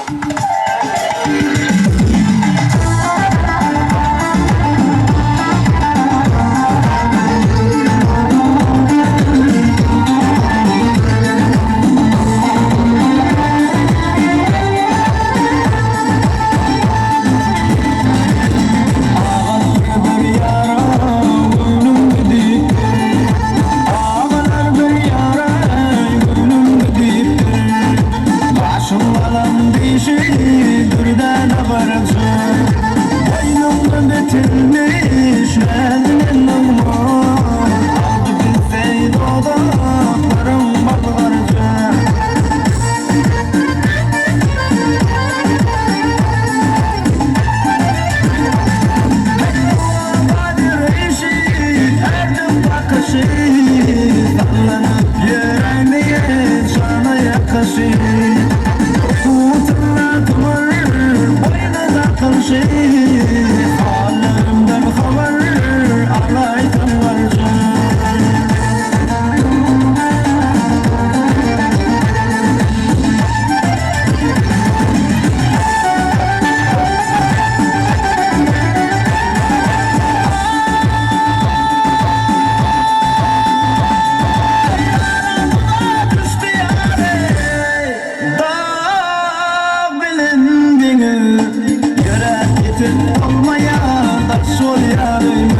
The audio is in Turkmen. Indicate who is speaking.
Speaker 1: Agalar bir ýara göwnüm gidipdir. Agalar bir ýara göwnüm gidipdir. Başym galam dişi dürdäne garajy. Boýnuňda bitilmiş näzli nygmat. Aldy bilseý dodaklaryň bal garjy. Dag bilen deňiz ýöräp ýetip bolmaýar daş bolýar öýmüz.